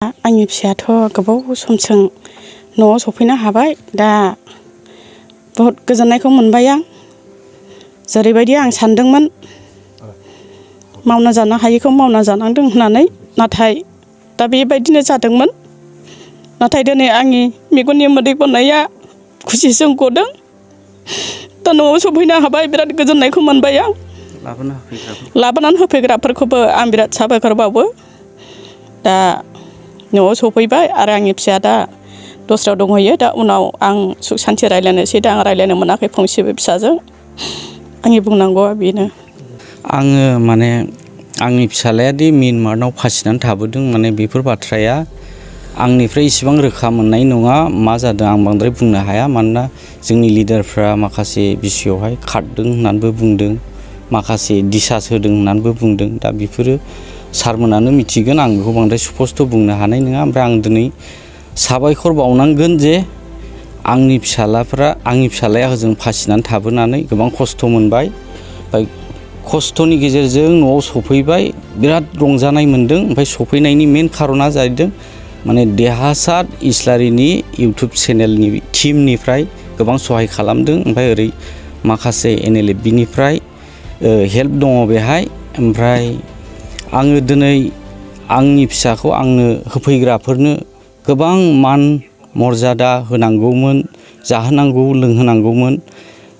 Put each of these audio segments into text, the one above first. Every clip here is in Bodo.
आंनि फिसायाथ' गोबाव समजों न'आव सफैनो हाबाय दा बहुत गोजोननायखौ मोनबाय आं जेरैबायदि आं सानदोंमोन मावना जानो हायैखौ मावना जानांदों होननानै नाथाय दा बेबायदिनो जादोंमोन नाथाय दिनै आंनि मेगननि मोदै गनाया खुसिजों गदों दा न'आव सफैनो हाबाय बिराद गोजोननायखौ मोनबाय आं लाबोनानै होफैग्राफोरखौबो आं बिराद साबायखर बावो दा न'आव सफैबाय आरो आंनि फिसाया दा दस्रायाव दंहैयो दा उनाव आं सुख सान्थि रायलायनोसै दा आं रायलायनो मोनाखै फंसेबो फिसाजों आंनि बुंनांगौआ बेनो आङो माने आंनि फिसालाया दि मियानमाराव फासिनानै थाबोदों माने बेफोर बाथ्राया आंनिफ्राय इसिबां रोखा मोननाय नङा मा जादों आं बांद्राय बुंनो हाया मानोना जोंनि लिडारफ्रा माखासे बिषयआवहाय खारदों होननानैबो बुंदों माखासे दिसास होदों होननानैबो बुंदों दा बेफोरो सारमोनानो मिथिगोन आं बेखौ बांद्राय स्पष्ट बुंनो हानाय नङा ओमफ्राय आं दिनै साबायखर बावनांगोन जे आंनि फिसालाया होजों फासिनानै थाबोनानै गोबां खस्थ' मोनबाय ओमफ्राय खस्थ'नि गेजेरजों न'आव सफैबाय बिराद रंजानाय मोनदों ओमफ्राय सफैनायनि मेन खारना जाहैदों माने देरहासार इस्लारिनि इउटुब चेनेलनि टीमनिफ्राय गोबां सहाय खालामदों ओमफ्राय ओरै माखासे एनएलएफबिनिफ्राय हेल्प दङ बेहाय ओमफ्राय आङो दिनै आंनि फिसाखौ आंनो होफैग्राफोरनो गोबां मान मर्यादा होनांगौमोन जाहोनांगौ लोंहोनांगौमोन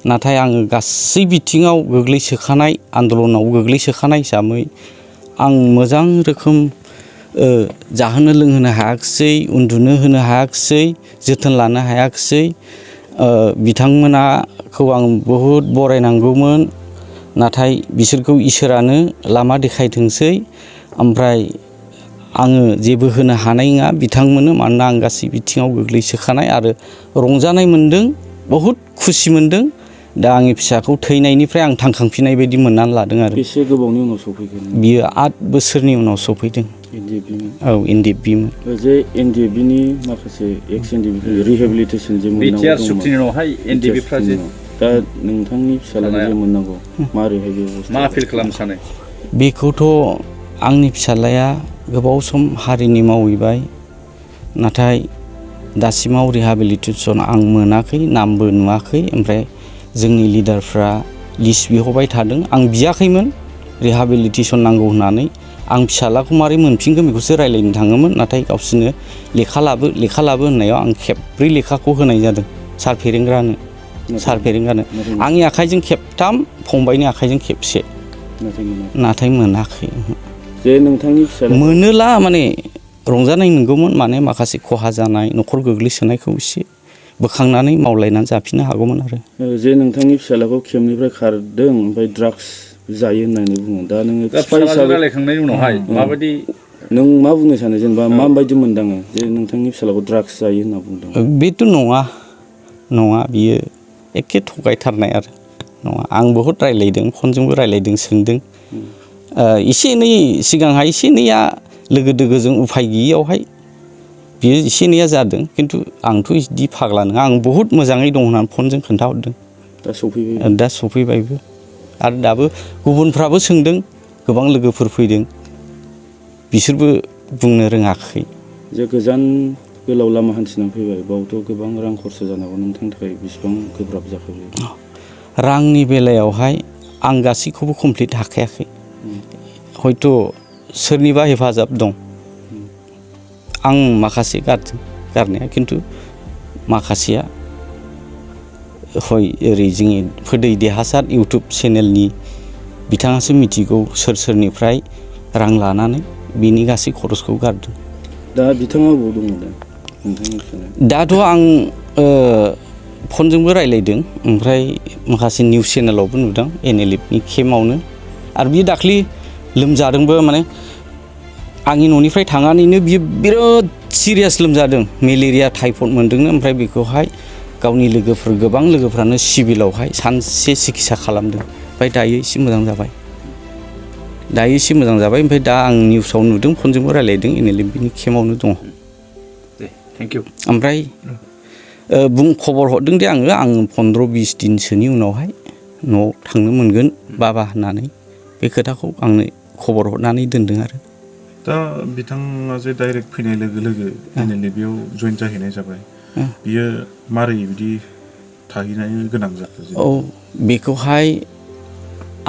नाथाय आङो गासै बिथिङाव गोग्लैसोखानाय आन्दलनाव गोग्लैसोखानाय हिसाबै आं मोजां रोखोम जाहोनो लोंहोनो हायाखिसै उन्दुनो होनो हायाखिसै जोथोन लानो हायाखिसै बिथांमोनाखौ आं बहुद बरायनांगौमोन नाथाय बिसोरखौ इसोरानो लामा देखायथोंसै ओमफ्राय आङो जेबो होनो हानाय नङा बिथांमोननो मानोना आं गासै बिथिङाव गोग्लैसोखानाय आरो रंजानाय मोनदों बहुद खुसि मोनदों दा आंनि फिसाखौ थैनायनिफ्राय आं थांखांफिननाय बायदि मोननानै लादों आरो बेसे गोबावनि उनाव सफैगोन बियो 8 बोसोरनि उनाव सफैदों औ एनडिएफबिमोन जे एनडिएफबिनि माखासे एक्स एनडिएफबि रिहेबिलिटेसन जे मोननांगौ बिटिआर सुक्तिनि उनावहाय एनडिएफबिफ्रा जे दा नोंथांनि फिसालाया जे मोननांगौ मारैहाय बे मा फिल खालामनो सानो बेखौथ' आंनि फिसालाया गोबाव सम हारिनि मावहैबाय नाथाय दासिमाव रिहेबिलिटेसन आं मोनाखै नामबो नुवाखै ओमफ्राय जोंनि लिडारफ्रा लिस्ट बिहरबाय थादों आं बियाखैमोन रिहेबिलिटेसन नांगौ होननानै आं फिसालाखौ मारै मोनफिनगोन बेखौसो रायलायनो थाङोमोन नाथाय गावसोरनो लेखा लाबो होननायाव आं खेबब्रै लेखाखौ होनाय जादों सार फेरेंग्रानो आंनि आखाइजों खेबथाम फंबायनि आखाइजों खेबसे नाथाय मोनाखै जे नोंथांनि फिसाला मोनोला माने रंजानाय मोनगौमोन माने माखासे खहा जानाय न'खर गोग्लैसोनायखौ एसे बोखांनानै मावलायनानै जाफिननो हागौमोन आरो जे नोंथांनि फिसालाखौ खेबनिफ्राय खारदों ओमफ्राय ड्राग्स जायो होननानै बुङो दा नोङो रायलायखांनायनि उनावहाय माबायदि नों मा बुंनो सानो जेनेबा माबायदि मोनदाङो जे नोंथांनि फिसालाखौ ड्राग्स जायो होनना बुंदों बेथ' नङा बियो एखे थगायथारनाय आरो नङा आं बहुद रायलायदों फनजोंबो रायलायदों सोंदों एसे एनै सिगांहाय एसे एनैया लोगो दोगोजों उफाय गैयियावहाय बियो एसे एनैया जादों खिन्थु आंथ' बिदि फाग्ला नङा आं बहुद मोजाङै दं होननानै फनजों खोन्थाहरदों दा सफैबायबो आरो दाबो गुबुनफ्राबो सोंदों गोबां लोगोफोर फैदों बिसोरबो बुंनो रोङाखै जे गोजान गोलाव लामा हान्थिनानै फैबाय बावथ' गोबां रां खरसा जानांगौ नोंथांनि थाखाय बेसेबां गोब्राब जाखो रांनि बेलायावहाय आं गासैखौबो कमप्लिट हाखायाखै हयथ' सोरनिबा हेफाजाब दं आं माखासे गारदों गारनाया खिन्थु माखासेया ओरै जोंनि फोदै देरहासार इउटुब चेनेलनि बिथाङासो मिथिगौ सोरनिफ्राय रां लानानै बिनि गासै खरसखौ गारदों दा बिथाङा बबाव दङ दा नोंथांनि फिसालाया दाथ' आं फनजोंबो रायलायदों ओमफ्राय माखासे निउस चेनेलावबो नुदों एनएलएफनि केम्पआवनो आरो बियो दाख्लि लोमजादोंबो माने आंनि न'निफ्राय थांनानैनो बियो बिराद सिरियास लोमजादों मेलेरिया टाइफड मोनदोंनो ओमफ्राय बेखौहाय गावनि गोबां लोगोफ्रानो सिभिलावहाय सानसे सिकित्सा खालामदों ओमफ्राय दायो एसे मोजां जाबाय ओमफ्राय दा आं निउसाव नुदों फनजोंबो रायलायदों एनएलएफबिनि केम्पआवनो दङ थेंक इउ ओमफ्राय खबर हरदों दे आं 15-20 दिनसोनि उनावहाय न'आव थांनो मोनगोन बाबा होननानै बे खोथाखौ आंनो खबर हरनानै दोनदों आरो दा बिथाङा जे डाइरेक्ट फैनाय लोगो लोगो एनएलएबीआव जइन जाहैनाय जाबाय बियो मारै बिदि थाहैनाय गोनां जाखो? औ बेखौहाय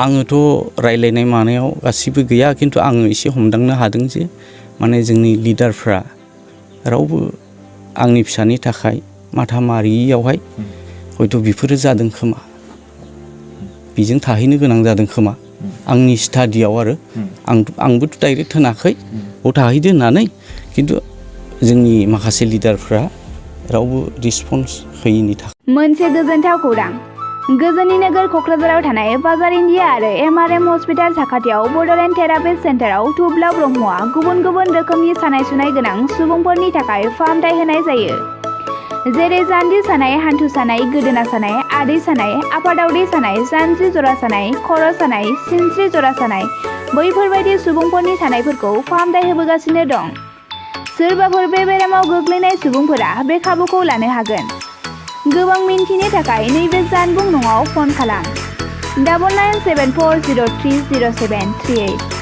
आङोथ' रायलायनाय मानायाव गासिबो गैया खिन्थु आङो एसे हमदांनो हादों जे माने जोंनि लिडारफ्रा रावबो आंनि फिसानि थाखाय माथा मारियावहाय हयथ' बेफोरो जादों खोमा बेजों थाहैनो गोनां जादों खोमा आंनि स्टाडियाव आरो आंबोथ' डाइरेक्ट होनाखै बाव थाहैदो होननानै खिन्थु जोंनि माखासे लिडारफ्रा रावबो रिसपन्स होयैनि थाखाय मोनसे गोजोनथाव खौरां गोजोननि नोगोर क'क्राझाराव थानाय बाजार इन्डिया आरो एमआरएम हस्पिटाल साखाथियाव बड'लेण्ड थेरापि सेन्टाराव थुब्ला ब्रह्मआ गुबुन गुबुन रोखोमनि सानाय सुनाय गोनां सुबुंफोरनि थाखाय फाहामथाय होनाय जायो जेरै जान्जि सानाय हान्थु सानाय गोदोना सानाय आदै सानाय आफादावदै सानाय जानजि जरा सानाय खर' सानाय सिनस्रि जरा सानाय बैफोरबायदि सुबुंफोरनि सानायफोरखौ फाहामथाय होबोगासिनो दं सोरबाफोर बे बेरामाव गोग्लैनाय सुबुंफोरा बे खाबुखौ लानो हागोन गोबां मिन्थिनो थाखाय नैबे जानबुं नङाव फन खालाम 9974030738